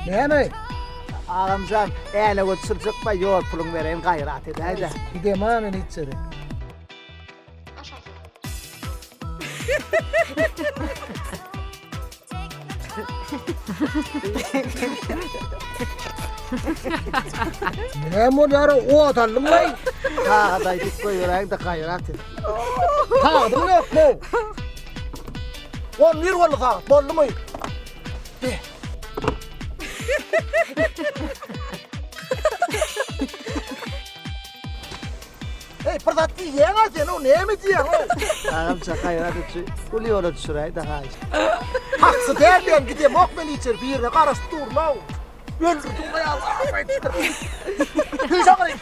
Näme? Agamjan, äýnege düşürjek baý ýol puluň bereýin gaýrat edäýdä. Gidemä men hiç ýere. Näme bolýar ot aldyň laý? Kagyz aýdyp goýberäýiň-de gaýrat et. Kagyzyň ýokmy? 11 boldy sagat, boldumy? Be. Hey, bir zat diýýäň-ä sen, o näme diýýäň-ow? Agamça gaýrat et şu uly ýola düşüräý-de haýyş. Taksi däl diýen gidemok men içeri birine garaşyp durma-ow. Öldürdiň aýal. Tüýs agyry.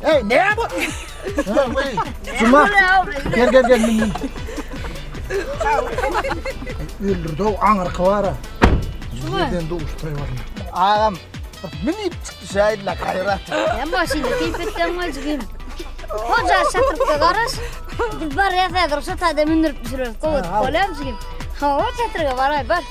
Hey, ne bu? Cuma. Gel gel gel min min. Öldürdü o aňyrky bara. Cuma. Yerden duştray var. Agam minip düşäýdile gaýrat. Ya maşynda keýp etýän wajygym. Hoja çatyrykda garaş. Biz barýas häzir şo taýda mündürip düşüreris. Gowy edip bolýarmy jigim? Hawa çatyrga baraý bar.